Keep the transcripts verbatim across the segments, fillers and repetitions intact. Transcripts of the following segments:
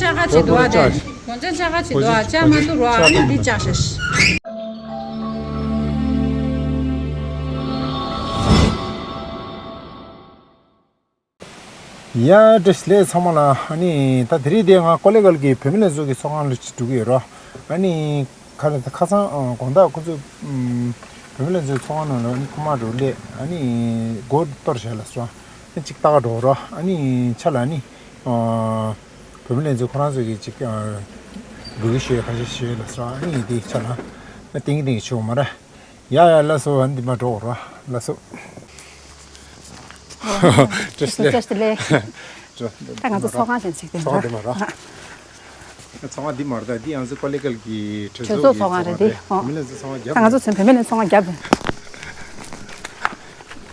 ཆ་ག་ཅིག་འདུག་ཨ། དེ་གོང་ཆེན་ཆ་ག་ཅིག་འདུག་ཨ། ཅག་མ་འདུག་རོ། ཨ་ནི་འདི་ཅག་ཤེས། ཡ་བཀྲ་ཤིས་བདེ་ལེགས་ཚང་མ་ལ། ཨ་ནི་ད་དེ་རིང་དེ་ང་ཀོ་ལེ་གལ་གྱི་བུད་མེད་ལྷན་ཚོགས་ཀྱི་ཚོགས་ཁང་ལ་ཅིག་འགྲོ་གི་ཡོད་རོ། ཨ་ནི་ཁ་ལ་ཁ་སང་ཨ་དགོང་དག་ཁོ་ཚོ་ཨམ་བུད་མེད་ལྷན་ཚོགས་ཚོགས་ཁང་ནང་ལ་ཨ་ནི་ཁོ་མ་འགྲོ་སླེབས། ཨ་ནི་སྒོ་གཏོར་བྱས་ལ་སོང་། ཨ་ནི་ཅིག་ལྟ་ག་འགྲོ་རོ། ཨ་ནི་ཆ་ལ་ཨ་ནི་ཨ་བུད་མེད་ལྷན་ཚོགས་ཁོ་རང་ཚོ་གི་ཅིག་ཨ་འགུལ་སྐྱོད་ཁ་ཤས་བྱས་ལ་སོང་། ཨ་ནི་དེ་ཆ་ལ་ཨ་ཏིང་ཏིང་ཆུ་མ་ར། ཡ་ཡ་ལགས་སོ། ཨ་འདི་མ་འགྲོ་རོ། ལགས་སོ། བཀྲ་ཤིས་བདེ་ལེགས། བཀྲ་ཤིས་བདེ་ལེགས། ད་ང་ཚོ་ཚོགས་ཁང་ཞིག་ཅིག་དེ་ཚོགས་ཁང་འདི་མ་རོ། ཚོགས་ཁང་འདི་མ་རེད། ད་འདི་ང་ཚོ་ཀོ་ལེ་གལ་གྱི་གྲོས་གྲོས་ཚོགས་ཚོགས་ཚོགས་ཁང་རེད་དེ། ཨོ། བུད་མེད་ལྷན་ཚོགས་ཚོགས་ཁང་རྒྱབ། ད་ང་ཚོ་ཚོ་བུད་མེད་ལྷན་ཚོགས་ཁང་རྒྱབ།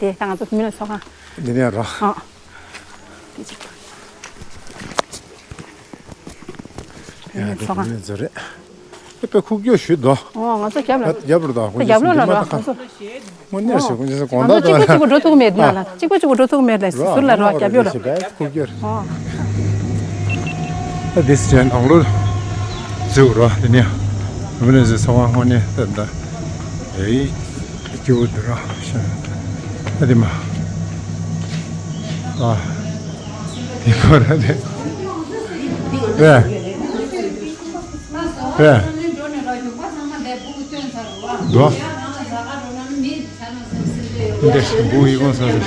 དེ་ད་ང་ཚོ་བུད་མེད་ལྷན་ཚོགས་ཁང་འདི་ནས་རོ། ཨོ། དེ་ཅིག་ཡ་དེ་ཚོགས་ཁང་། དེ་ཚོ་རེད། དེ་དཔེ་ཁུག་ཀྱོག་ཞུས་དོ། ཨོ་ང་ཚོ་རྒྱབ་ལ། རྒྱབ་རུ་དང་ཁོ་རྒྱབ་ལོགས་ལ་རོ། ཁོ་ཚོ། དངོས་གནས་ཞེ་ཁོ་ཚོ་དགོང་ང་དག་ཚོ་གཅིག་པ་གཅིག་པ་འགྲོ་ཐུབ་ཀྱི་མེད་ན་ལ། གཅིག་པ་གཅིག་པ་འགྲོ་ཐུབ་ཀྱི་མེད་ལ། ཟུར་ལ་རོ། རྒྱབ་ཡོད་ལ། ཁུག་ཀྱོག་རེད། ཨོ། ད་དེ་སི་ཅན་ནང་ལོགས་འཛུལ་རོ། དེ་ནས་བུད་མེད་ལྷན་ཚོགས་ཚོགས་ཁང་དངོས་གནས་ད་ད། ཨེ། སྐྱིད་པོ་འདུག་ར། ཤ། ཨ་དེ་མ། ཨ། དེ་མ་ར་དེ། རེད། རེད། འདུག་འདི་བུ་ཡིག་གོང་ས་ས། འདུག་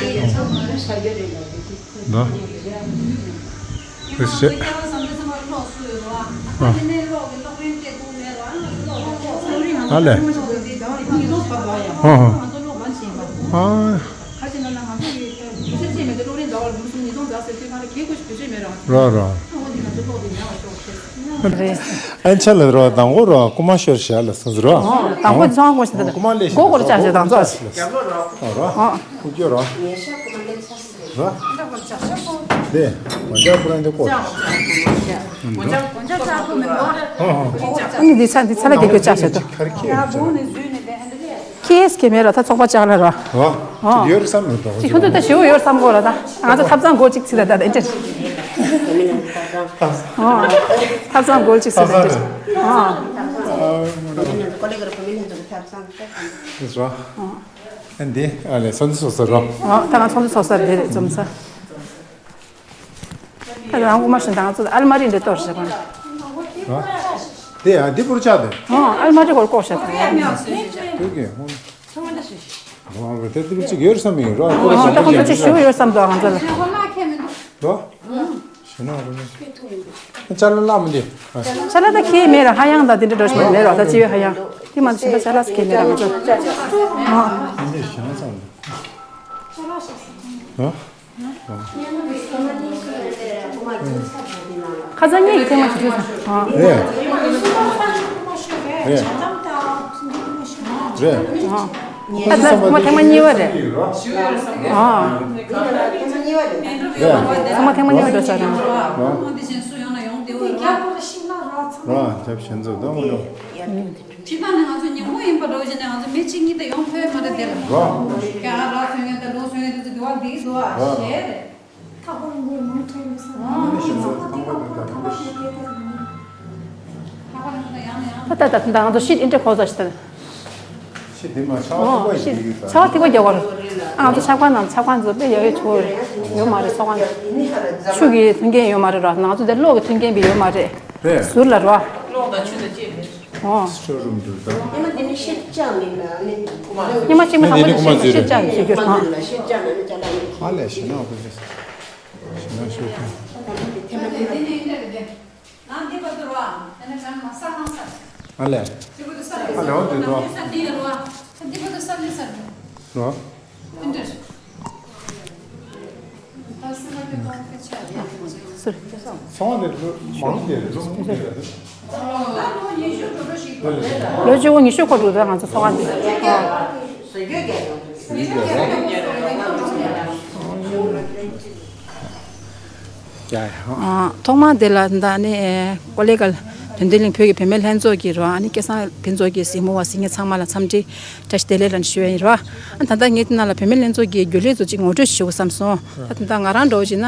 ཨ་ལས། ཧོ་ཧོ། ཨ། རོ་རོ། ཨན་ཆ་ལ་རོ། དང་པོ་རོ་རྐུ་མ་ཤོར་བྱས་ལ་སོང་ཟེར་རོ། དང་པོ་ཚོང་དགོས་ཤིག་ད། རྐུ་མ་ལས་ཤིག་སྒོ་སྒོར་བཅག་བྱས་དང་ཚོ། རོ། ཨོ། ཁུག་ཀྱོག་རོ། རོ། དེ། གོན་ཆ་ཁོ་རང་དེ་བཀོག་ཨ་ནི་འདི་ཚ་འདི་ཚ་ལ་རྒྱག་རྒྱུ་བཅག་བྱས་འདུག་ཁེས་ཁེ་མེད་ར། ད་ཚོགས་པ་བཅག་ལ་ར། རོ། ཨོ། ཡོད་བསམ་མི་འདུག་ཅི་ཁོ་ཚོ་ད་ཞེ་པོ་ཡོད་བསམ་གོ་ར། ད་ང་ཚོ་ཐབ་ཚང་སྒོ་གཅིག་ཚིག་ད་ད་ད་ཨེ་འདྲ། ཨོ། ཐབ་ཚང་སྒོ་གཅིག་ཚིག་ད་ཨེ་འདྲ། ཨོ། ཨ་འདི་ཨ་ལས་སོན་སོ་སོ་རོ། ཨོ། ད་ང་ཚོ་ཚོགས་ས་རེད་འཛོམས་ས། ད་རང་དབུ་མ་ཤོན་དང་ཚོ་ཨལ་མ་རི་འདྲ་གཏོར་བྱེད་པ། དེ་ཡང་འདི་པུར་ཆག་དེ། ཨོ་ཨལ་མ་རི་སྒོར་ལྐོག་བྱེད་དང་། དེ་གི་ཧོན། ཨོ་དེ་དེ་ཅིག་ཡོད་བསམ་ཡོད་རོ། ཨོ་ད་ཁོང་ཚོ་ཅིག་ཞུ་ཡོད་བསམ་འདུག་ང་ཚོ་ལ། རོ། ཞུ་ན་རོ། ཅ་ལག་ལ་མི་འདི། ཅ་ལག་ད་ཁྱེད་མེད་ར། ཧ་ཡང་ད་དེ་འདྲ་འགྲོ་ཞིག་མེད་རོ། ད་ཅི་ཡོད་ཧ་ཡང་། དེ་མ་ཞིག་ད་ཅ་ལག་ཁྱེད་མེད་ར་ང་ཚོ། ཨོ། འདི་ཞུ་ན་བསམ་འདུག་ཨ། ཁ་སང་ངེད་ཀྱི་ཐེངས་མ་ཞིག་ཐུག་སོང་། ཨ། རེད། རེད། རེད། ཨ། ད་ད་ཚང་མ་ཐེངས་མ་གཉིས་པ་རེད། ཨ། རེད། ཚང་མ་ཐེངས་མ་གཉིས་པ་འགྲོ་ས་རེད། ཨ། རང་རྒྱབ་ཞེན་ཚོ་དང་མ་འགྲོ། ཁྱེད་རང་ནི་ང་ཚོ་ཉིན་མོ་ཡིན་པ་འགྲོ་བཞིན་ནས་ང་ཚོ་མི་གཅིག་གཉིས་དེ་ཡོང་ཕོད་མ་རེད་དེ་ལ། རོ། ཁྱེད་ཨ་རག་ཚོད་ངན་དང་ལོ་ཚོད་ངན་དེ་ཚོ་དེ་བ་འདི་འདུག་ཨ། རོ། ཞེས་རེད། ཐག་པ་རིང་པོ་མང་དྲགས་ཡོད་ས་རེད། ཨ་ནི་ཞེ་ཚོད་ཚང་མ་དེ་ལྟ་བུ་ཞིག་ད་ད་ད་ང་ཚོ་ཤིད་ཨིན་ཏྲེ་ཁོ་ཚ་ཞིག་ད། ཤིད་དེ་མ་ཆར་པ་ཨོ་ཐིགས་པ་ཤིད་ཡིན་ཡོད་ད། ཆར་པ་ཐིགས་པ་རྒྱག་པ་རེད། ཨ་ང་ཚོ་ཆབ་ཁང་ནང་ཆབ་ཁང་ཚོ་དཔེ་ཡག་ཡོད་ཆོག་ཡོད་མ་རེད། ཚོགས་ཁང་ཆུ་གི་མཐུན་རྐྱེན་ཡོད་མ་རེད་ར། ང་ཚོ་དེ་གློག་གི་མཐུན་རྐྱེན་པའི་ཡོད་མ་རེད། རེད། ཟུར་ལ་རོ། གློག་དང་ཆུ་དང་ཅི་ཡོད་མེད། ཨོ། སྤྱོད་རུམ་དུ་ད། ཉི་མ་དེ་ནི་ཤེད་ཅང་མིན་ལ་ནི། ཉི་མ་གཅིག་མ་ནི་དང་པོ་དེ་ཤེད་ཅང་ཟེར་རྒྱུ་དང་། ཤེད་ཅང་མིན་ལ་ཅ་ལག་ནི། ཨ་ལས་ཞེ་ན་དགོས་ཞེ་ན་ཤོད་དང་། ཨ་ལས། ཨ་ལས་འོ་དེ་དོ། རོ། ཚོང་དེ་མང་དེ་རེད། ལོ་བཅུ་པོ་ཉི་ཤུ་འཁོར་འདུག་ད་ང་ཚོ་ཚོགས་ཁང་འདི། ཨ། ཐོག་མ་དེ་ལ་ད་ནི་ཀོ་ལེ་གལ་ དོན་ལྡན་གླིང་བོད་ཀྱི་བུད་མེད་ལྷན་ཚོགས་ཀྱི་རོ། ཨ་ནི་སྐལ་བཟང་ཕུན་ཚོགས་ཀྱི་གཟིགས་མོ་བ་གཟིགས་མཁན་ཚང་མ་ལ་འཚམས་འདྲི་བཀྲ་ཤིས་བདེ་ལེགས་ལ་ཞུ་ཡ་ཡིན་རོ། ཨ་ད་ལྟ་ངས་དེ་ནང་ལ་བུད་མེད་ལྷན་ཚོགས་ཀྱི་རྒྱུན་ལས་ཚོ་གཅིག་ངོ་སྤྲོད་ཞུ་དགོས་བསམ་སོང་། ད་ད་ལྟ་ང་རང་འདྲ་བོ་བྱས་ན་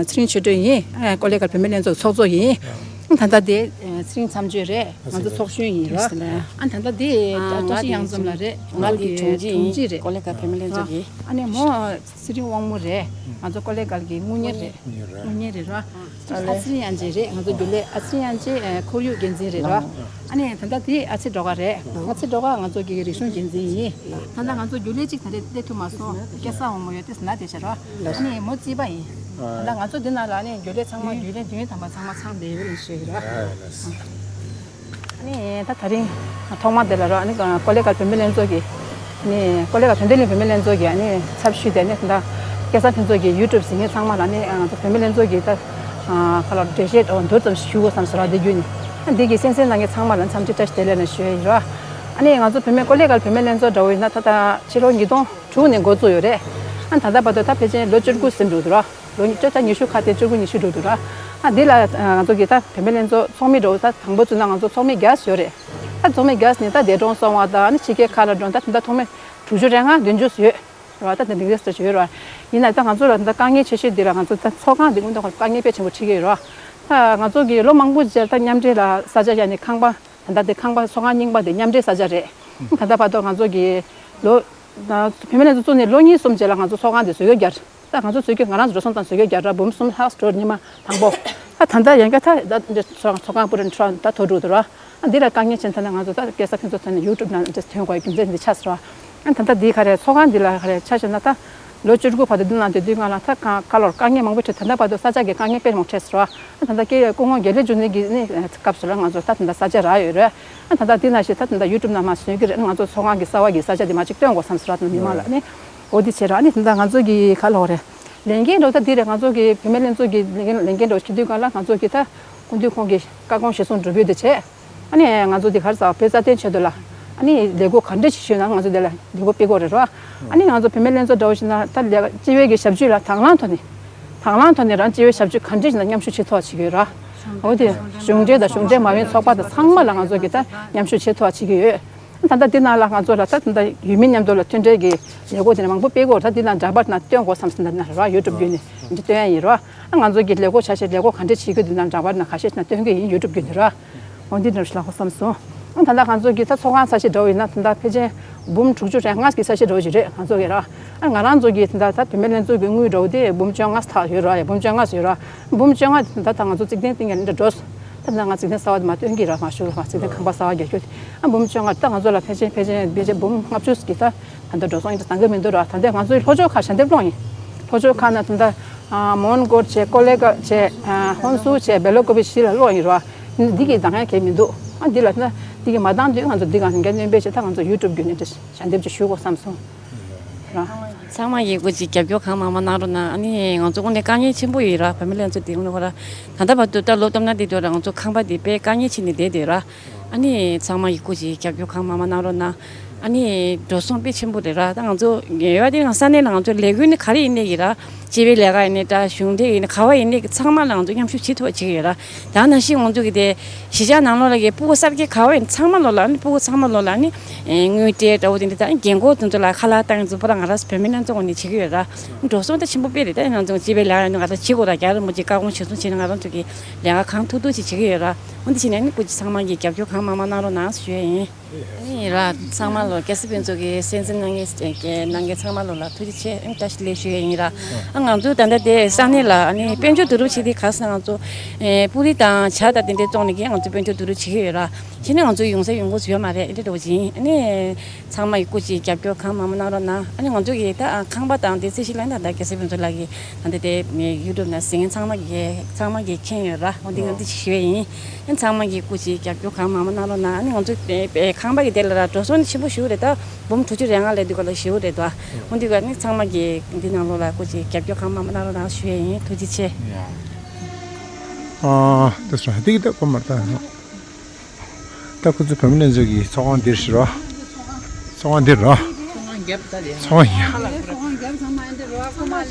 ཚེ་རིང་ཆོས་སྒྲོན་ཡིན། ཀོ་ལེ་གལ་བུད་མེད་ལྷན་ཚོགས་ཚོགས་གཙོ་ཡིན། ཨ་ད་ལྟ་དེ་ཚེ་རིང་མཚམས་གཅོད་རེད། ང་ཚོ་ཚོགས་གཞོན་ཡིན་རོ། ཨ་ད་ལྟ་དེ་བཀྲ་ཤིས་གཡང་འཛོམས་ལགས་རེད། ང་ཚོ་གི་དྲུང་ཆེ་ཡིན། ཀོ་ལེ་གལ་བུད་མེད་ལྷན་ཚོགས་ཀྱི། ཨ་ནི་མོ། ཚེ་རིང་དབང་མོ་རེད། ང་ཚོ་ཀོ་ལེ་གལ་གྱི་དངུལ་གཉེར་རེད། དངུལ་གཉེར་རེད་རོ། ཨ་ཚེ་རིང་དབྱངས་ཅན་རེད། ང་ཚོ་རྒྱུན་ལས་ཨ་ཚེ་རིང་དབྱངས་ཅན་ཁོར་ཡུག་འགན་འཛིན་རེད་རོ། ཨ་ནི་ད་ལྟ་དེ་ཨ་ཚེ་སྒྲོལ་དཀར་རེད། ཨ་ཚེ་སྒྲོལ་དཀར་ང་ཚོ་གི་རིག་གཞུང་འགན་འཛིན་ཡིན། ད་ལྟ་ང་ཚོ་རྒྱུན་ལས་གཅིག་ད་རེས་སླེབས་ཐུབ་མ་སོང་། སྐལ་བཟང་དབང་མོ་ཡོད་དེ་ཟ་ན་བསྡད་བྱ་རོ། ཨ་ནི་མོ་རྩིས་པ་ཡིན། ད་ལྟ་ང་ཚོ་འདི་ནང་ལ་ཨ་ནི་རྒྱུན་ལས་ཚང་མ་རྒྱུན་ལས་བདུན་ཐམ་པ་ཚང་མ་ཚང་བསྡད་ཡོད་ལ་ཞུ་ཡི་རོ། ཨ་ནི་ད་ད་རིང་ཐོག་མ་དེ་ལ་རོ། ཨ་ནི་ཀོ་ལེ་གལ་བུད་མེད་ལྷན་ཚོགས་ཀྱི་ཨ་ནི་ཀོ་ལེ་གལ་དོན་ལྡན་གླིང་བུད་མེད་ལྷན་ཚོགས་ཀྱི་ཨ་ནི་ཚབ་ཞུས་ཏེ་ཨ་ནི་ད་སྐལ་བཟང་ཕུན་ཚོགས་ཀྱི་ཡུ་ཊུབ་གཟིགས་མཁན་ཚང་མ་ལ་ཨ་ནི་ང་ཚོ་བུད་མེད་ལྷན་ཚོགས་ཀྱི་ད་ཁ་ལོ་འགྲེལ་བཤད་འོ་མདོར་ཙམ་ཞུ་དགོས་བསམ་ཟེར་བ་འདི་བརྒྱུད་ནས་ཨ་འདི་གི་གསན་གཟིགས་གནང་མཁན་ཚང་མ་ལ་འཚམས་འདྲི་བཀྲ་ཤིས་བདེ་ལེགས་ལ་ཞུ་ཡ་ཡིན་རོ། ཨ་ནི་ང་ཚོ་བུད་མེད་ཀོ་ལེ་གལ་བུད་མེད་ལྷན་ཚོགས་འདྲ་བོ་ཡིན་ན་ད་ད་ཕྱི་ལོ་ཉིས་སྟོང་དྲུག་ནས་འགོ་བཙུགས་ཡོད་རེད། ཨ་ད་ལྟ་བར་དུ་ད་ཕལ་ཆེར་ལོ་བཅུ་དགུ་ཟིན་འགྲོ་འདུག་རོ། ལོ་བཅུ་ཆ་ཉི་ཤུ་ཁ་གཏད་བཅུ་དགུ་ཉི་ཤུ་འགྲོ་འདུག་ར། ཨ་འདི་ལ་ང་ཚོ་གི་ད་བུད་མེད་ལྷན་ཚོགས་ཚོགས་མི་འདྲ་བོ་ད་དང་པོ་བཙུགས་ན་ང་ཚོ་ཚོགས་མི་བརྒྱ་ཡོད་རེད། ད་ཚོགས་མི་བརྒྱ་ནས་ད་འདས་གྲོངས་སོང་བ་དང་ཨ་ནི་ཕྱི་རྒྱལ་ཁག་ལ་འགྲོ་ད་ད་ལྟ་ཚོགས་མི་དྲུག་ཅུ་རེ་ལྔ་བདུན་ཅུ་ཡོད་ར། ད་ད་འདི་འདྲ་ཡོད་ར། ཡིན་ན་ད་ང་ཚོ་ལ་ད་དཀའ་ངལ་ཆེ་ཤོས་འདི་ལ་ང་ཚོ་ད་ཚོགས་ཁང་འདི་སྔོན་ཐོག་དཀའ་ངལ་དཔེ་ཆེན་པོ་འཕྲད་ཀྱི་ཡོད་ར། ད་ང་ཚོ་གི་ལོ་མང་པོ་རྗེས་ད་མཉམ་འབྲེལ་ལ་ས་ཆ་ཡ་ནི་ཁང་པ་ད་ད་དེ་ཁང་པ་ཚོགས་ཁང་རྙིང་པ་དེ་མཉམ་འབྲེལ་ས་ཆ་རེད། ད་ད་བར་དུ་ང་ཚོ་གི་ལོ་ད་བུད་མེད་ལྷན་ཚོགས་བཙུགས་ནས་ལོ་གཉིས་གསུམ་རྗེས་ལ་ང་ཚོ་ཚོགས་ཁང་དེ་བཟོ་བཀོད་བརྒྱབ། ད་ང་ཚོ་བཟོ་རྒྱུ་ང་རང་ཚོ་འགྲོ་སོང་དང་བཟོ་རྒྱུ་རྒྱ་གྲ་འབུམ་གསུམ་ལྷག་འགྲོ་ཉི་མ་དང་པོ། ད་ད་ལྟ་ཡན་ག་ད་ད་འདི་ཚོ་ཚོགས་ཁང་པུ་རན་ཁྲོ་ད་ཐོ་འགྲོ་འདུག་ར། ཨ་འདི་ལ་དཀའ་ངལ་ཆེན་ཐ་ན་ང་ཚོ་ད་སྐལ་བཟང་ཕུན་ཚོགས་ཐོན་ནས་ཡུ་ཊུབ་ནང་འདི་ཐོན་དགོས་རྒྱུ་མཚན་འདི་ཆགས་སོང་ར། ཨ་ད་ལྟ་འདི་ག་རེ་ཚོགས་ཁང་འདི་ལ་ག་རེ་ཆ་བཞག་ན་ད་ལོ་བཅུ་དགུ་བར་དུ་འདི་ནང་དུ་དུས་སྔ་ལ་ད་ག་ག་ལོར་དཀའ་ངལ་མང་པོ་འཕྲད། ད་ལྟ་བར་དུ་ས་ཆ་གི་དཀའ་ངལ་དཔེ་མང་འཕྲད་སོང་ར། ཨ་ད་ལྟ་སྐྱེ་སྐུ་ངོ་དགེ་ལེགས་འབྱུང་གནས་ཀྱི་ནི་སྐབས་སུ་ལ་ང་ཚོ་ད་ད་ལྟ་ས་ཆ་རག་ཡོད་རེད། ཨ་ད་ལྟ་འདི་ནང་བཞིན་ད་ད་ལྟ་ཡུ་ཊུབ་ནང་མ་བཟོས་ཀྱི་རེད། ང་ཚོ་ཚོགས་ཁང་གི་གསར་བ་གི་ས་ཆ་འདི་མ་གཅིག་སྟོན་དགོས་བསམ་སོང་ར། ད་ཉི་མ་ལ་ནི་འོ་འདི་བྱེད་ར། ཨ་ནི་ད་ལྟ་ང་ཚོ་གི་ག་ལོག་རེད། ལས་འགན་འགྲོ་ད་འདི་རེད། ང་ཚོ་གི་བུད་མེད་ལྷན་ཚོགས་ཀྱི་ལས་འགན་ལས་འགན་འགྲོ་བྱེད་དུས་གང་ལ་ང་ཚོ་གི་ད་སྐུ་མདུན་ཁོང་གི་བཀའ་དགོངས་གཞིར་བཟུང་སྒྲུབ་ཡོད་དེ་བྱས། ཨ་ནི་ང་ཚོ་འདི་གར་ཟག་བོད་རྩ་དོན་ཆེད་དུ་ལ་ཨ་ནི་ལས་འགུལ་ག་འདྲ་ཞིག་ཞུས་ན་ང་ཚོ་འདི་ལ་ལས་འགུལ་སྤེལ་དགོས་རེད་རོ། ཨ་ནི་ང་ཚོ་བུད་མེད་ལྷན་ཚོགས་འདྲ་བོ་ཞིག་ན་ད་ལས་སྤྱི་བའི་གི་ཞབས་ཞུ་ལ་དང་བླངས་ཐོག་ནས་དང་བླངས་ཐོག་ནས་རང་སྤྱི་བའི་ཞབས་ཞུ་ག་འདྲ་ཞིག་ན་མཉམ་ཞུགས་བྱེད་ཐུབ་པ་བྱེད་ཀྱི་ཡོད་ར། འོ་དེ་གཞུང་འབྲེལ་དང་གཞུང་འབྲེལ་མ་ཡིན་ཚོགས་པ་དང་ཚང་མ་ལ་ང་ཚོ་གི་ད་མཉམ་ཞུགས་བྱེད་ཐུབ་པ་བྱེད་ཀྱི་ཡོད། ད་ལྟ་འདི་ནང་ལ་ང་ཚོ་ལ་ད་ད་ལྟ་ཡུལ་མི་མཉམ་དུ་ལ་མཐུན་འབྲེལ་གྱི་ལས་འགུལ་དེ་ནས་མང་པོ་སྤེལ་དགོས། ད་འདི་ནང་འདྲ་པར་ནང་སྟོན་དགོས་བསམ་སོང་། ད་ནང་ར་ཡུ་ཊུབ་བརྒྱུད་ནས་འདི་སྟོན་ཡ་ཡིན་རོ། ཨ་ང་ཚོ་གི་ལས་འགུལ་བྱ་བྱེད་ལས་འགུལ་ག་འདྲ་བྱེད་དགོས་འདི་ནང་འདྲ་པར་ནང་ཁ་ཤས་ཤིག་ནང་སྟོན་གྱི་ཡིན། ཡུ་ཊུབ་བརྒྱུད་ནས་ར། འོ་འདི་འདྲ་ཞིག་ལ་གོ་བསམ་སོང་། ཨ་ད་ལྟ་ང་ཚོ་གི་ད་ཚོགས་ཁང་ས་ཆ་འདྲ་བོ་ཡིན་ན་ད་ལྟ་ཕལ་ཆེར་འབུམ་དྲུག་ཅུ་རེ་ལྔ་གི་ས་ཆ་འདྲ་བོ་ཞིག་རེད་ང་ཚོ་གི་ར། ཨ་ང་རང་ཚོ་གི་ད་ལྟ་ད་བུད་མེད་ལྷན་ཚོགས་ཀྱི་དངུལ་འདྲ་བོ་དེ་འབུམ་བཅོ་ལྔ་ལྷག་ཡོད་ར། ཡ་འབུམ་བཅོ་ལྔ་ཡོད་ར། འབུམ་བཅོ་ལྔ་ད་ལྟ་ང་ཚོ་རྩིས་ལྡན་སྟེང་ནས་འདྲ་འགྲོ། ད་ལྟ་ང་རྩིས་ལྡན་གསར་བ་དེ་མ་སྟོན་གྱི་ར། མ་ཞུ་ལ་མ་རྩིས་ལྡན་ཁང་པ་གསར་བ་རྒྱག་རྒྱུ་དེ། ཨ་འབུམ་བཅོ་ལྔ་ད་ང་ཚོ་ལ་ཕལ་ཆེར་ཕལ་ཆེར་ཕལ་ཆེར་འབུམ་ལྔ་བཅུ་གི་ད་ད་ལྟ་འགྲོ་སོང་ཡིན་ད་འདང་གི་མི་འདུག་ར། ད་ལྟ་ང་ཚོའི་ལྷོ་ཕྱོགས་ཁག་ཞལ་འདེབས་སློང་ཡིན། ལྷོ་ཕྱོགས་ཁག་ན་ད་ལྟ་ཨ་མོན་གྷོ་བྱས། ཀོ་ལེ་གལ་བྱས། ཨ་ཧོན་སུར་བྱས། བེ་ལ་ཀོ་བི་བཞི་ལ་སློང་ཡིན་ར། འདི་གི་འདང་ཡ་གལ་མི་འདུག་ཨ་འདི་ལ་ད་འདི་གི་མ་འདང་དུས་ང་ཚོ་འདི་ག་འགན་སྣོན་པས་བྱས་ད་ང་ཚོ་ཡུ་ཊུབ་བརྒྱུད་ནས་ད་ཞལ་འདེབས་ཅིག་ཞུ་དགོས་བསམ་སོང་། ར། ཚང་མ་གིས་སྐུ་མཁྱེན་རྒྱབ་སྐྱོར་གང་མང་མང་གནང་རོགས་གནང་། ཨ་ནི་ང་ཚོ་དངོས་གནས་དཀའ་ངལ་ཆེན་པོ་ཡོད་ར། བུད་མེད་ལྷན་ཚོགས་དེ་དངོས་གནས་ཁོ་ར་ད་ལྟ་བར་དུ་ད་ལོ་སྟོང་ན་དེ་དུས་ར་ང་ཚོ་ཁང་པ་དེ་དཔེ་དཀའ་ངལ་ཆེ་ནས་བསྡད་དེ་ར། ཨ་ནི་ཚང་མ་གིས་སྐུ་མཁྱེན་རྒྱབ་སྐྱོར་གང་མང་མང་གནང་རོགས་གནང་། ཨ་ནི་འགྲོ་སོང་དཔེ་ཆེན་པོ་རེད་ར། ད་ང་ཚོ་ངེས་པ་དེ་ང་ས་གནས་ལ་ང་ཚོ་ལས་འགུལ་ནི་ག་རེ་ཡིན་ནའི་གི་ར། སྤྱི་པའི་ལས་ཀ་ཡིན་ནའི་འདྲ། གཞུང་འབྲེལ་ཡིན་ནའི་ག་བ་ཡིན་ནའི་གི་ཚང་མ་ལ་ང་ཚོ་མཉམ་ཞུགས་བྱེད་ཐུབ་པ་བྱེད་ཀྱི་ཡོད་ར། ད་ནང་བཞིན་ང་ཚོ་གི་དེ་གཞིས་ཆགས་ནང་ལོགས་ལ་གི་སྤུ་གུ་གསར་སྐྱེས་ག་བ་ཡིན་ཚང་མ་ལོ་ལ་ཨ་ནི་སྤུ་གུ་ཚང་མ་ལོ་ལ་ཨ་ནི་དངུལ་སྤྲད་འདྲ་བོ་དེ་འདྲ་ད་རྒན་འཁོགས་དེ་ཚོ་ལ་ཁ་ལག་བཏང་ཡིན་ཚོ་པོ་ར་ང་རང་ཚོ་བུད་མེད་ལྷན་ཚོགས་ངོས་ནས་བྱེད་ཀྱི་ཡོད་ར། འགྲོ་སོང་ད་ཆེན་པོ་དཔེ་རེད། ད་ང་ཚོ་སྤྱི་པའི་ལས་ཀ་ཡིན་ན་ང་རང་བྱེད་དགོས་ར། རྒྱ་རི་མོ་ཅིག་བཀའ་དགོངས་གཞིར་བཟུང་བྱས་ནས་ང་རང་ཚོ་གི་ལས་ཀ་གང་ཐུབ་ཐུབ་ཅིག་བྱེད་ཀྱི་ཡོད་ར། འོ་འདི་བྱས་ནས་ཨ་ནི་སྐུ་མཁྱེན་ཚང་མ་གིས་རྒྱབ་སྐྱོར་གང་མང་མང་གནང་རོགས་གནང་ཞུ་ཡ་ཡིན། ཨ་ནི་ར་ཚང་མ་ལོ་སྐལ་བཟང་ཕུན་ཚོགས་ཀྱི་གསན་གཟིགས་གནང་མཁན་གནང་མཁན་ཚང་མ་ལོ་ལ་ཐུགས་རྗེ་ཆེ། ཨ་ནི་བཀྲ་ཤིས་བདེ་ལེགས་ཞུ་ཡ་ཡིན་ར། ཨ་ང་ཚོ་ད་ལྟ་དེ་ས་གནས་ལ་ཨ་ནི་དཔལ་འབྱོར་བསྡུ་རུབ་བྱེད་དུས་ག་ས་ང་ཚོ་ཨེ་པུ་རི་དང་ཇ་དང་དེ་འདྲའི་བཙོང་ནས་ཀྱི་ང་ཚོ་དཔལ་འབྱོར་བསྡུ་རུབ་བྱེད་ཀྱི་ཡོད་ར། གཞི་ནས་ང་ཚོ་ཡོང་ས་ཡོང་ཁུངས་ཡོད་མ་རེད། ཨེ་འདྲ་འདྲ་བོ་ཅིག་ཡིན། ཨ་ནི་ཚང་མ་གིས་སྐུ་མཁྱེན་རྒྱབ་སྐྱོར་གང་མང་མང་གནང་རོགས་གནང་། ཨ་ནི་ང་ཚོ་གི་ད་ཨ་ཁང་པ་དང་དེ་ཚོ་ཞིག་ལ་ད་ད་སྐལ་བཟང་ཕུན་ཚོགས་ལགས་ཀྱིས་ད་ལྟ་དེ་ཡུ་ཊུབ་ནང་གཟིགས་མཁན་ཚང་མ་གིས་ཚང་མ་གིས་མཁྱེན་ཡོད་ར། འོ་འདི་ང་འདི་ཞུ་ཡ་ཡིན། ཨ་ཚང་མ་གིས་སྐུ་མཁྱེན་རྒྱབ་སྐྱོར་གང་མང་མང་གནང་རོགས་གནང་། ཨ་ནི་ང་ཚོ་དེ་ཁང་པ་གི་དེ་ལ་ར་འགྲོ་སོང་ནི་ཆེན་པོ་ཞེ་པོ་རེད། ད་འབུམ་དྲུག་ཅུ་རེ་ལྔ་ལས་འདི་ག་ལ་ཞེ་པོ་རེད་དོ། འོ་འདི་ག་ནི་ཚང་མ་གིས་འདི་ནང་ལོགས་ལ་སྐུ་མཁྱེན་རྒྱབ་སྐྱོར་གང་མང་མང་གནང་རོགས་གནང་ཞུ་ཡ་ཡིན། ཐུགས་རྗེ་ཆེ། ཨ་དེ་སོང་དེ་གི་ད་ཀོ་མར་ད། ད་ཁོ་ཚོ་བུད་མེད་ལྷན་ཚོགས་ཀྱི་ཚོགས་ཁང་འདིར་ཞིག་རོ། ཚོགས་ཁང་འདིར་རོ། ཚོགས་ཁང་ཡ།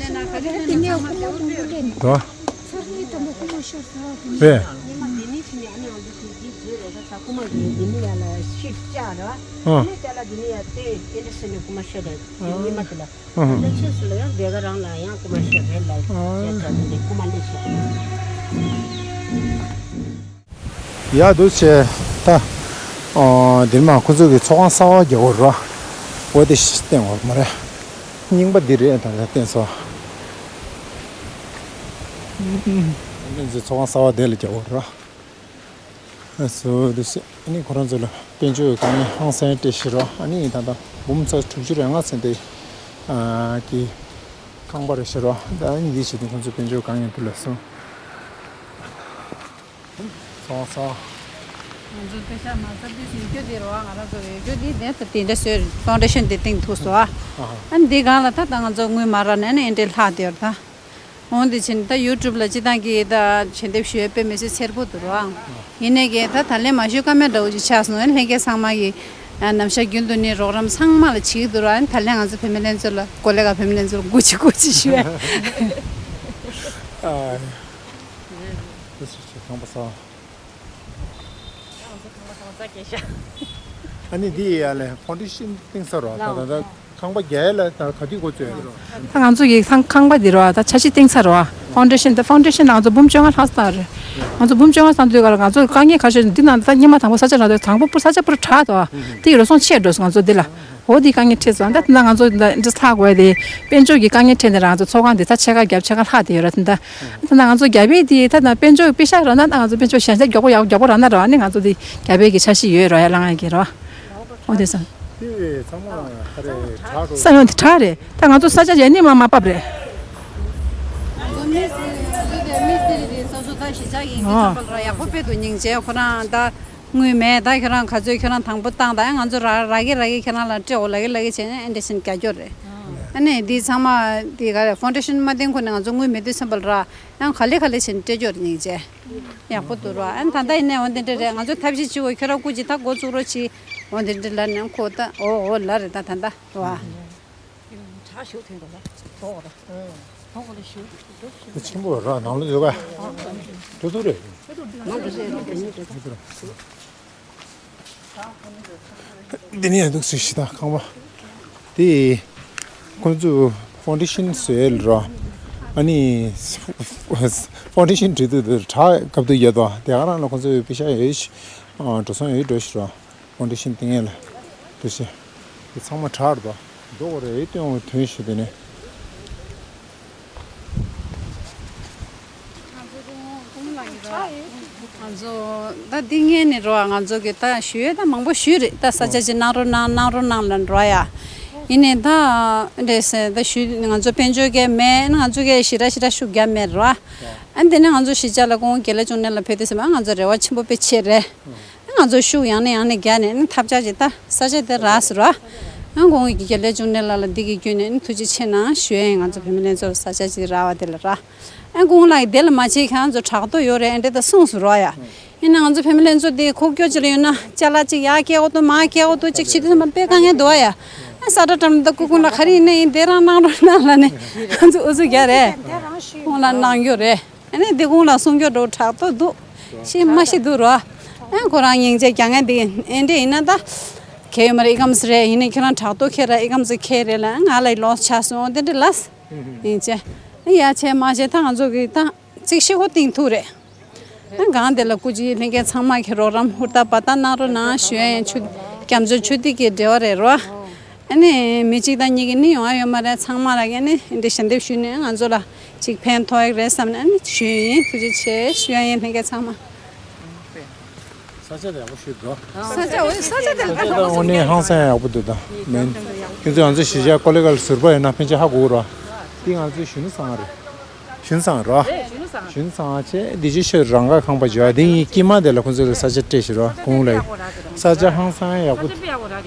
རོ། རེད། ཡང་ནི་ཡང་འདི་དེ་འདི་བརྗོད་རེད། ད་ས་རྐུ་མ་གི་འདི་ནི་ཡང་ལ་ཤིབ་བཅག་ར། ཨ་ནི་ཅ་ལག་འདི་ནི་ཡང་སྟེ་ཨེ་འདྲ་སེ་ནི་རྐུ་མ་ཤོད་རེད། ཉི་མ་དེ་ལ་ཨ་ལ་ཕྱིས་སུ་ལ་ཡང་སྡེ་ག་རང་ལ་ཡང་རྐུ་མ་ཤོད་རེད་ལ་ཨ་ཅ་ལག་འདི་རྐུ་མ་ལས་ཤོད། ཡ་འདུག་ཆེ། ད་ཨོ་འདིར་མ་ཁོ་ཚོ་གི་ཚོགས་ཁང་གསར་བ་རྒྱག་དགོས་ར། འོ་དེ་ཤི་བསྟན་འོར་མ་རེད། རྙིང་པ་འདི་རེད། ད་ད་བསྟན་སོ། ཚོགས་ཁང་གསར་བ་དེ་ལ་རྒྱག་དགོས་ར། ཨ་སོ་དེ་སེ་ཨ་ནི་ཁོ་རང་ཚོ་ལ་དཔལ་འབྱོར་གྱི་དཀའ་ངལ་ཧང་སང་སྤྲད་ཤི་རོ། ཨ་ནི་ད་ལྟ་འབུམ་ཚོ་དྲུག་ཅུ་རེ་ལྔ་ཚན་དེ་ཨ་གི་ཁང་པ་རེ་ཤི་རོ། ད་ཨ་ནི་འདི་བྱེད་དུས་ཁོང་ཚོ་དཔལ་འབྱོར་དཀའ་ངལ་འདུག་ལ་སོང་། སོང་སོང་། ང་ཚོ་དཔེ་ཆ་མ་ཚབ་དུས་སུ་ཡོད་རྒྱུ་དེ་རོ། ང་རང་ཚོ་ཡོད་རྒྱུ་དེ་དེ་ལྟ་དེ་འདྲ་བཟོས་ཕའུན་ཌེ་ཤན་དེ་བཏིང་ཐུབ་སོང་ཨ། ཨ་ནི་འདི་སྒང་ལ་ད་ད་ང་ཚོ་དངུལ་མ་རག་ན་ཨ་ནི་ཨེ་འདྲས་ལྷག་དེ་ཡོད་ད། འོང་དེ་ཕྱིན་ད་ཡུ་ཊུབ་ལ་སྤྱི་བཏང་གི་ད་ཞལ་འདེབས་ཞུ་ཡས་དཔེ་མི་སྲིད་འཚེར་པོ་འདུག་རོ་ཨང་། ཡིན་ནའི་གི་ད་ད་ལན་མ་ཞུ་ཀ་མེད་འདྲ་བོ་ཅིག་ཆགས་སོང་། ལྷན་རྒྱས་ཚང་མ་གི་ནམ་ཞག་རྒྱུན་དུ་ནི་རོགས་རམ་ཚང་མ་ལ་བྱེད་ཀྱི་འདུག་རོ། ཨ་ནི་ད་ལན་ང་ཚོ་བུད་མེད་ལྷན་ཚོགས་ལ་གོ་ལེ་ག་བུད་མེད་ལྷན་ཚོགས་ལ་དགོད་ཅིག་དགོད་ཅིག་ཞུ་ཡས། ཨ་ཁང་པ་ས། ཨ་ནི་འདི་ཡ་ལས་ཕའུན་ཌེ་ཤན་བཏིང་ས་རོ། ད་ད་ད་ཁང་པ་རྒྱག་ཡ་ལ་ད་ག་དུས་འགོ་བཙུགས་ཡ་རོ། ད་ང་ཚོ་ཡི་ཁང་ཁང་པ་འདི་རོ། ད་འཆར་གཞི་བཏིང་ས་རོ། ཕའུན་ཌེ་ཤན་ད་ཕའུན་ཌེ་ཤན་ང་ཚོ་འབུམ་བཅོ་ལྔ་ལྷག་ཙམ་རེད། ང་ཚོ་འབུམ་བཅོ་ལྔ་ཙམ་དུས་ཀ་ལ་ང་ཚོ་དཀའ་ངལ་ཁ་ཤས་འདི་ནང་ད་སྔོན་མ་དང་པོ་ས་ཆ་རག་དུས་དང་པོ་པུ་ས་ཆ་པུ་རུ་དྲག་ཏོ། དེ་ཡི་རོ་སོང་ཆེ་འགྲོ་སོང་ང་ཚོ་འདི་ལ། འོ་དེ་དཀའ་ངལ་འཕྲད་སོང་། ད་ད་ང་ཚོ་ད་འདི་ཚ་དགོས་དེ་དཔལ་འབྱོར་གྱི་དཀའ་ངལ་འཕྲད་ནས་རང་ཚོ་ཚོགས་ཁང་འདི་ཚ་ཕྱེད་ཀ་རྒྱབ་ཕྱེད་ཀ་ལྷག་དེ་ཡོད་ར། ད་ད་ང་ཚོ་རྒྱབ་པའི་དེ་ད་ད་དཔལ་འབྱོར་པེ་ཤ་ར་ན་ད་ང་ཚོ་དཔལ་འབྱོར་ཞན་ཆ་མགྱོགས་པོ་ཡག་མགྱོགས་པོ་ར་ན་ར་ནི་ང་ཚོ་དེ་རྒྱབ་པའི་གི་འཆར་གཞི་ཡོད་ར་ཡ་ལ་ང་གི་ར། འོ་དེ་སོང་། དེ་ཚང་མ་ཧ་རེ་དྲག་འགྲོ། ས་ཡོང་དེ་དྲག་རེད། ད་ང་ཚོ་ས་ཆ་ཡ་ནི་མ་མ་བབ་རེད། ང་ཚོ་མི་སི་ང་ཚོ་དེ་མི་སི་རི་དེ་སོ་སོ་ད་གཞིས་ཆགས་ཡིན་གྱི་ཨོ། ཚང་མ་ལ་ཡག་པོ་དཔེ་འདུག་སྙིང་རྗེ། ཁོ་རང་ད་དངུལ་མེད། ད་ཁྱོད་རང་ག་ཚོད་ཁྱོད་རང་དང་པོ་བཏང་ད་ཡང་ང་ཚོ་ར་ར་གི་ར་གི་ཁྱོད་རང་ལ་སྤྲད་འོ་ལ་གི་ལ་གི་བྱས་ནས་ཨེ་འདྲ་ཞིག་རྒྱག་རྒྱུ་རེད། ཨ་ནི་འདི་ཚང་མ་འདི་ག་རེ་ཕའུན་ཌེ་ཤན་མ་འདིང་ཁོ་ནས་ང་ཚོ་དངུལ་མེད་དུས་ཙམ་པ་ལ་ར་ཡང་ག་ལེ་ག་ལེ་བྱས་ནས་སྤྲད་རྒྱུ་རེད་སྙིང་རྗེ། ཡག་པོ་འདུག་ར། ཨ་ནི་ད་ལྟ་ཡིན་ནའི་འོ་འདི་འདྲ་རེད། ང་ཚོ་ཐབས་ཤེས་བྱེད་འོ་ཁྱོད་རང་སྐུ་མཁྱེན་ད་འགོ་བཙུགས་རོགས་བྱེད། འོ་འདི་འདྲ་ལ་ནས་ཁོ་ད་འོ་འོ་ལ་རེད་ད་ད་ད་ར། དྲག་ཤོས་ཐོན་འདུག་ལ། དོག་ར། དོག་ར་ཤོད། ཆེན་པོ་ར་ནང་ལ་ཡོད་ག་ཏུ་ཏུ་རེད། འདི་ནས་འདུག་སེ་ཤི་ད་ཁང་པ། དེ་ཁོང་ཚོ་ཕའུན་ཌེ་ཤན་བཟོས་ཡོད་ར། ཨ་ནི་ཕའུན་ཌེ་ཤན་བྲིས་དུས་དུ་དྲག་སྐབས་དུ་ཡོད་དོ། དེ་ག་རང་ལ་ཁོང་ཚོ་པེ་ཤ་ཡོད་ཤི་འགྲོ་སོང་ཡོད་འགྲོ་ཤི་ར། ཕའུན་ཌེ་ཤན་བཏིང་ཡས་ལ་འདུ་ཤེས། དེ་ཚང་མ་དྲག་རེད་པ། མདོག་རེད་སྟོན་འོ་ཐོན་ཤེས་དེ་ནས། ང་ཚོ་ད་འདི་ངས་ནས་རོ་ང་ཚོ་གི་ད་ཞུ་ཡས་ད་མང་པོ་ཞུས་རེད། ད་ས་ཆ་ཅིག་གནང་རོགས་གནང་གནང་རོགས་གནང་ལ་འགྲོ་ཡ། ཡིན་ནས་ད་འདྲས་ཟེར་ད་ཞུས་ང་ཚོ་དཔལ་འབྱོར་གས་མེད། ང་ཚོ་གས་ཞི་ར་ཞི་ར་ཤུགས་རྒྱབ་མེད་རོ། ཨ་འདི་ནས་ང་ཚོ་གཞིས་ཆགས་ལ་ཁོང་དགེ་ལེགས་འབྱུང་གནས་ལ་ཕེབས་དུས་ཟེར་མ་ང་ཚོ་རེ་བ་ཆེན་པོ་དཔེ་ཆེ་རེད། ང་ཚོ་ཤུགས་ཡང་ནས་ཡང་ནས་རྒྱག་ནས་ནི་ཐབས་ཆག་ཅིག་ད་ས་ཆ་དེ་རག་སུ་ར། ཨ་ཁོང་གི་དགེ་ལེགས་འབྱུང་གནས་ལ་ལ་འདི་གི་བརྒྱུད་ནས་ནི་ཐུགས་རྗེ་ཆེ་གནང་ཞུ་ཡ་ཡིན། ང་ཚོ་བུད་མེད་ལྷན་ཚོགས་ལ་ས་ཆ་ཅིག་རག་པ་དེ་ལ་ར། ཨ་ཁོང་ལ་དེ་ལ་མ་བྱེད་ཁྱེད་ཚོ་དྲག་ཏོ་ཡོད་རེད་ཨ་འདྲེ་ད་གསུངས་སུ་ར་ཡ། ཡིན་ན་ང་ཚོ་བུད་མེད་ལྷན་ཚོགས་དེ་ཁོག་སྐྱོ་ཅིག་ལ་ཡོད་ན་ཅ་ལག་ཅིག་ཡར་སྐྱེལ་འོ་ཏོ་མར་སྐྱེལ་འོ་ཏོ་ཅིག་བྱེད་དུས་ཙམ་པ་དཔེ་དཀའ་ངལ་འདུག་ཡ། ཨ་ས་ཁྲ་བཀྲམ་ད་སྐུ་ཁུང་ལ་ག་རེ་ཡིན་ན་ཡིན་དེ་རང་གནང་རོགས་གནང་ལ་ནི་ང་ཚོ་ཨུ་ཚུགས་རྒྱག་རེད། ཁོང་ལ་གནང་རྒྱུ་རེད། ཨ་ནི་འདི་ཁོང་ལ་གསུང་རྒྱུ་འགྲོ་དྲག་ཏོ་འདུག་ཤེས་མ་ཤེས་འདུག་རོ། ཨ་ཁོ་རང་སྙིང་རྗེ་རྒྱ་ངན་འདི་ཨེ་འདྲས་ཡིན་ན་ད། གལ་ཡོད་མ་རེད་ཨི་ཀམ་སི་རེད་ཡིན་ནའི་ཁྱེད་རང་དྲག་ཏོ་ཁྱེད་ར་ཨི་ཀམ་སི་ཁྱེད་རེད་ལ་ང་ལ་ལོས་ཆགས་སོང་འདི་འདྲས་ལ། ཡིན་ཅེ། ཡ་ཆེ་མ་ཆེ་ད་ང་ཚོ་གི་ད་ཅིག་ཤི་ཁོ་གཏིང་ཐུག་རེད། ཨ་གང་དེ་ལ་སྐུ་མཁྱེན་ལྷན་རྒྱས་ཚང་མ་གི་རོགས་རམ་ཧུར་ཐག་པ་ད་གནང་རོགས་གནང་ཞུ་ཡ་ཡིན་ཆུ་རྒྱ་མཚོ་ཆུ་ཐིགས་ཀྱི་འབྲེལ་བ་རེད་རོ། ཨ་ནི་མི་གཅིག་དང་གཉིས་ཀྱི་ནི་ཡོང་ཡ་ཡོད་མ་རེད། ཚང་མ་ལ་ཨ་ནི་འདི་ཞལ་འདེབས་ཞུས་ནས་ང་ཚོ་ལ་ཅིག་ཕན་ཐོགས་ཡག་རེད་བསམ་ནས་ཨ་ནི་ཞུས་ཡིན། ཐུགས་རྗེ་ཆེ་ཞུ་ཡ་ཡིན་ལྷན་རྒྱས་ཚང་མ། ས་ཆ་དེ་ཡག་པོ་ཞིག་འདུག་ས་ཆ་འོ་ས་ཆ་དེ་ས་ཆ་དང་དངོས་གནས་ཧང་སང་ཡག་པོ་འདུག་ད་མིན། ཁྱེད་ཚོས་ང་ཚོ་གཞིས་ཆགས་ཀོ་ལེ་གལ་ཟུར་པ་ཡོད་ན་ཕན་ཆད་ཧ་གོ་ར། འདི་ང་ཚོའི་གཞོན་ནུ་ཚང་རེད། གཞོན་ཚང་ར། གཞོན་ཚང་ཆེ་འདི་ཅི་ཤོད་རང་ག་ཁང་པ་བརྗོད་འདི་ཡིན་སྐྱེས་མ་དེ་ལ་ཁོང་ཚོས་ལ་ས་ཆ་སྤྲད་ཤི་ར་གོང་ལ་ཡིན། ས་ཆ་ཧང་སང་ཡག་པོ་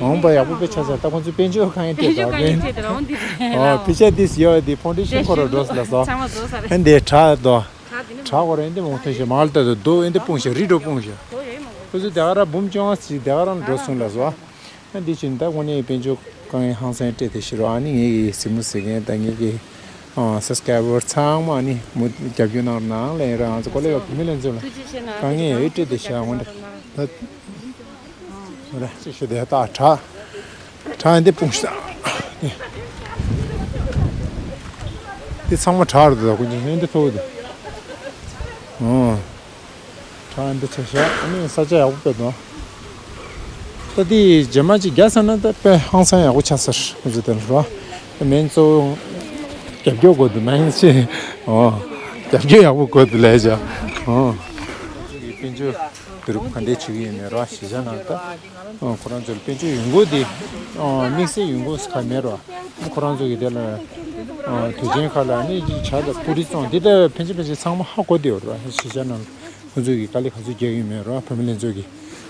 འོང་པ་ཡག་པོ་དཔེ་ཆ་ས་ད་ཁོང་ཚོས་དཔལ་འབྱོར་གང་ཡིན་སྤྲད་ད་མིན། ཨོ་ཕི་ཆ་འདི་ཡོད་འདི་ཕོན་ཌེ་ཤན་ཁོ་ར་འགྲོ་ལ་སོ། ཧན་འདི་དྲག་དོ། དྲག་གོ་ར་ཨེ་འདི་མོ་ཐོན་ཤེ་མ་ལ་ལྟ་དུ་རྡོ་ཨེ་འདི་སྤུངས་ཤེ་རི་འགྲོ་སྤུངས་ཤེ། ཁོ་ཚོ་དེ་ག་ར་འབུམ་བཅོ་ལྔ་ཞིག་དེ་ག་ར་འགྲོ་སོང་ལ་སོ། ཨ་འདི་ཕྱིན་ད་དངོས་གནས་དཔལ་འབྱོར་དཀའ་ངལ་ཧང་སང་སྤྲད་དེ་ཤི་རོ། ཨ་ནི་ངེད་ཀྱི་གཟིགས་མོ་གཟིགས་མཁན་དང་ངེད་ཀྱི་ ཨ་སབ་སི་ཀ་རའི་བར་ཚང་མ་ནི་མུ་རྒྱབ་སྐྱོར་གནང་རོགས་གནང་ལབ་ཡིན་ར། ང་ཚོ་ཀོ་ལེ་ཡ་བུད་མེད་ལྷན་ཚོགས་ལ་ད་དཀའ་ངལ་ཡོད་སྤྲད་དེ་བཞག་འོང་འདྲ་ད། ར་ཅིག་ཤོད་དེ་ད་བྲག་བྲག་འདི་སྤུངས་ཤག་འདི་ཚང་མ་བྲག་རེད་ད། ཀུན་གྱི་ཧན་འདི་ཐོག་འདི། ཨོ། བྲག་འདི་ཆེ་ཤག་ཨ་ནི་ས་ཆ་ཡག་པོ་དཔེ་འདུག་ད་འདི་རྗེས་མ་ཅིག་རྒྱག་ས་ན་ད་དཔེ་ཧང་སང་ཡག་པོ་ཆགས་ས་རེད། ཁོ་ཚོ་དེ་ལ་རོ། མེན་གཙོ་བོ་རྒྱབ་སྐྱོར་དགོས་འདུག་མེན་ཅི། ཨོ། རྒྱབ་སྐྱོར་ཡག་པོ་དགོས་འདུག་ལས་བྱ། ཨོ། དཔལ་འབྱོར་བསྡུ་རུབ་ག་འདྲས་བྱེད་ཀྱི་ཡོད་མེད་རོ་གཞིས་ཆགས་ནང་ད། ཨོ། ཁོ་རང་ཚོ་ལ་དཔལ་འབྱོར་ཡོང་སྒོ་དེ། ཨོ། དམིགས་བསལ་ཡོང་སྒོ་ག་མེད་རོ། ཁོ་རང་ཚོ་གི་དེ་ལ། ཨོ། དུས་ཆེན་ཁག་ལ་ནི་ཇ་དང་པུ་རི་བཙོང་འདི་ལྟ་ཕན་ཆད་ཕན་ཆད་ཚང་མ་ཧ་གོ་བསྡད་ཡོད་རེད་བ། གཞིས་ཆགས་ནང་ཁོ་ཚོ་གི་དཀའ་ལས་ག་ཚོད་རྒྱག་གི་ཡོད་མེད་རེད་བ། བུད་མེད་ལྷན་ཚོགས་ཀྱི།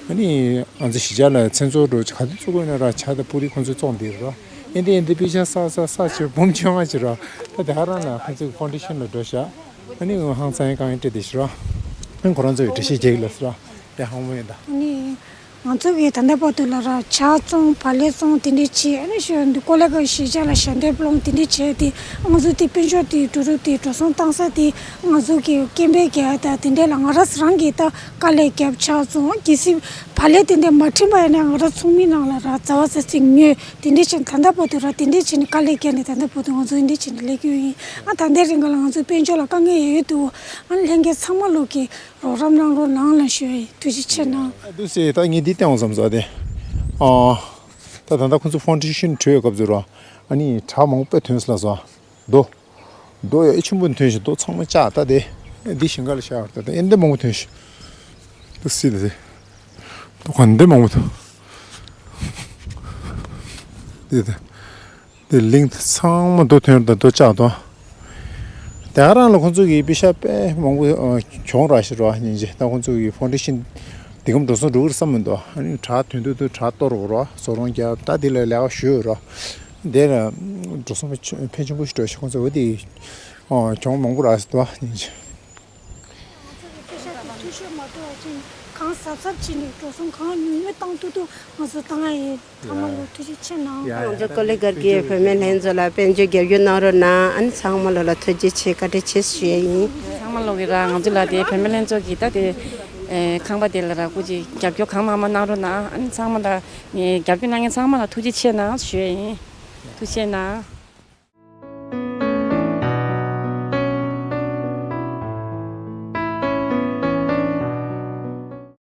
ཨ་ནི་ང་ཚོ་གཞིས་ཆགས་ལ་མཚན་ཚོགས་འགྲོ་ག་དུས་ཚོགས་དགོས་ན་ར་ཇ་དང་པུ་རི་ཁོ་ཚོས་བཙོང་བསྡད་ཡོད་རེད་བ། ཨེ་འདི་ཨེ་འདི་པེ་ཤ་ས་ས་ས་བྱས་འབུམ་བཅོ་ལྔ་བྱས་རེད་བ། ད་དེ་ག་རང་ལ་ཁོ་ཚོ་གི་ཕའུན་ཌེ་ཤན་ལ་འགྲོ་ཤག་ཨ་ནི་ཧང་སང་ཡང་དཀའ་ངལ་སྤྲད་བསྡད་ཤག་རེད་བ། ཨ་ནི་ཁོ་རང་ཚོ་གི་འགྲེལ་བཤད་རྒྱག་གི་ལབ་ཟེར་བ། དེ་ཧང་མོ་ཡིན་ད། ཨ་ནི། ང་ཚོ་གིས་ད་ལྟ་བར་དུ་ལ་ར་ཇ་བཙོང་བག་ལེབ་བཙོང་དེ་འདྲས་བྱས། ཨ་ནི་ཞོ་འདི་ཀོ་ལེ་གི་གཞིས་ཆགས་ལ་ཞལ་འདེབས་སློང་དེ་འདྲས་བྱས་ཏེ། ང་ཚོ་དེ་དཔལ་འབྱོར་དེ་འགྲོ་རུ་དེ་འགྲོ་སོང་བཏང་ས་དེ་ང་ཚོ་གི་སྐྱེ་འཕེལ་རྒྱལ་དང་དེ་འདྲས་ལ་ང་རང་རང་གིས་ད་དཀའ་ལས་རྒྱབ་ཇ་བཙོང་གལ་སྲིད་བག་ལེབ་དེ་འདྲས་མ་བྲིན་པ་ཡིན་ན་ང་རང་ཚོགས་མི་ནང་ལ་ར་ཟ་བ་ཟ་ཚིག་ཉོས་དེ་འདྲས་བྱས། ད་ལྟ་བར་དུ་ར་དེ་འདྲས་བྱས་ནས་དཀའ་ལས་བརྒྱབ་ནས་ད་ལྟ་བར་དུ་ང་ཚོ་དེ་འདྲས་བྱས་ནས་ལས་ཀྱི་ཡོད་ཡིན། ཨ་ད་ལྟའི་རིང་ག་ལ་ང་ཚོ་དཔལ་འབྱོར་ལ་དཀའ་ངལ་ཡོད་ཡོད་འདུག་ཨ་ནི་ལྷན་རྒྱས་ཚང་མ་ལོག་གི་རོགས་རམ་གནང་རོགས་གནང་ལ་ཞུ་ཡིན། ཐུགས་རྗེ་ཆེ་གནང་། ཨ་འདུག་སེ་ད་ངས་འདི་བསྟན་འོང་བསམ་སོང་སྟེ། ཨ་ད་ད་ལྟ་ཁོང་ཚོ་ཕའུན་ཌེ་ཤན་བྲིས་ཡོད་སྐབས་སུ་ར། ཨ་ནི་བྲག་མང་པོ་དཔེ་ཐོན་སོང་ལ་སོ། རྡོ། རྡོ་ཡ་ཨེ་ཆེན་པོ་ཐོན་ཞིང་རྡོ་ཚང་མ་བཅག་ད་དེ། འདི་ཞིང་ཁ་ལ་བཞག་ད་ད་ཨེ་འདི་མང་པོ་ཐོན་ཞིང་། འདུག་སེ་ད་དེ། རྡོ་ག་འདི་མང་པོ་ཐོན། འདི་ད། དེ་གླིང་ཚང་མ་རྡོ་ཐོན་དང་རྡོ་བཅག་དང་། དེ་ག་རང་ལ་ཁོང་ཚོ་གི་པེ་ཤ་དཔེ་མང་པོ་ཨ་གྱོང་རག་ཤི་རོ་ཉིན་རྗེས་ད་ཁོང་ཚོ་གི་ཕའུན་ཌེ་ཤན་འདི་གམ་འགྲོ་སོང་འགྲོ་གི་རེད་བསམ་མི་འདུག་ཨ་ནི་བྲག་ཐོན་དུས་དུ་བྲག་གཏོར་རོགས་རོ་བཟོ་རོང་རྒྱབ་ད་དེ་ལ་ལས་ཀ་ཞུས་རོ། དེ་ལ་འགྲོ་སོང་ཕལ་ཆེན་པོ་ཞིག་འགྲོ་ཤི་ཁོང་ཚོ་འོ་དེ་ཨ་གྱོང་མང་པོ་རག་སི་འདུག་ཉིན་རྗེས། ང་ཚོ་གི་པེ་ཤ་དེ་འཐུས་ཤོར་མ་ཐུབ་པ་ཅིག་གང་གཟབ་གཟབ་བྱས་ནས་འགྲོ་སོང་གང་ཉུང་ཉུང་བཏང་ཐུབ་ཐུབ་ང་ཚོ་བཏང་ཡ་ཡིན། ཚང་མ་ལོ་ཐུགས་རྗེ་ཆེ་གནང་། ང་ཚོ་ཀོ་ལི་གྷལ་གྱི་བུད་མེད་ལྷན་ཚོགས་ལ་དཔལ་འབྱོར་རྒྱབ་སྐྱོར་གནང་རོགས་གནང་། ཨ་ནི་ཚང་མ་ལོ་ལ་ཐུགས་རྗེ་ཆེ་བཀའ་དྲིན་ཆེ་ཞུ་ཡ་ཡིན། ཚང་མ་ལོ་གི་ར་ང་ཚོ་ལ་དེ་བུད་མེད་ལྷན་ཚོགས་ཀྱི་ད་དེ་ཨེ་ཁང་པ་དེ་ལ་ར་སྐུ་མཁྱེན་རྒྱབ་སྐྱོར་གང་མང་མང་གནང་རོགས་གནང་། ཨ་ནི་ཚང་མ་ལ་ངས་རྒྱབ་སྐྱོར་གནང་མཁན་ཚང་མ་ལ་ཐུགས་རྗེ་ཆེ་གནང་ཞུ་ཡ་ཡིན། ཐུགས་རྗེ་གནང་།